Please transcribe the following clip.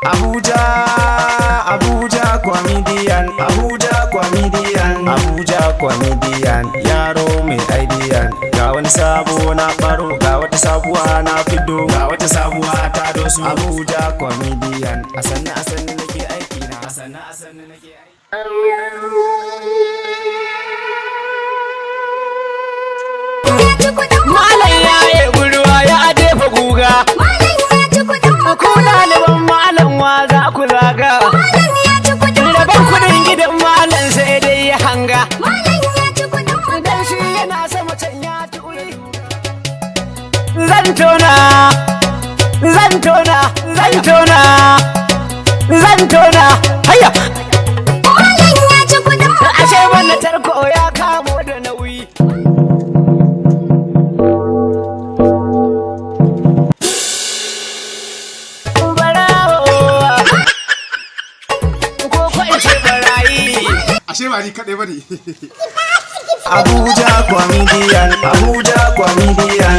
Abuja, Abuja comedian, Abuja comedian, Abuja comedian, yaro mai idea. Ga wani sabo na baro, ga wata sabuwa na fido, ga wata sabuwa ta dosu. Abuja comedian, a sannu a sannu nake aiki na, a sannu a sannu nake aiki. Malam ya yi gurwa ya jefa guga. Malam ya ci kuɗin Ku ɗaliban malam wa za ku zaga. Malam ya ci kuɗin Rabon kuɗin gidan malam sai dai ya hanga. Malam ya ci kuɗin Dan shi yana sama can ya turi. Zan tona, zan tona, zan tona, zan tona. Hayya! Malam ya ci kuɗin Ashe wannan tarko ya kamo da nauyi. Barawo, ko ko in ce barayi. Ashe ba ni kaɗai ba ne. Abuja comedian, Abuja comedian.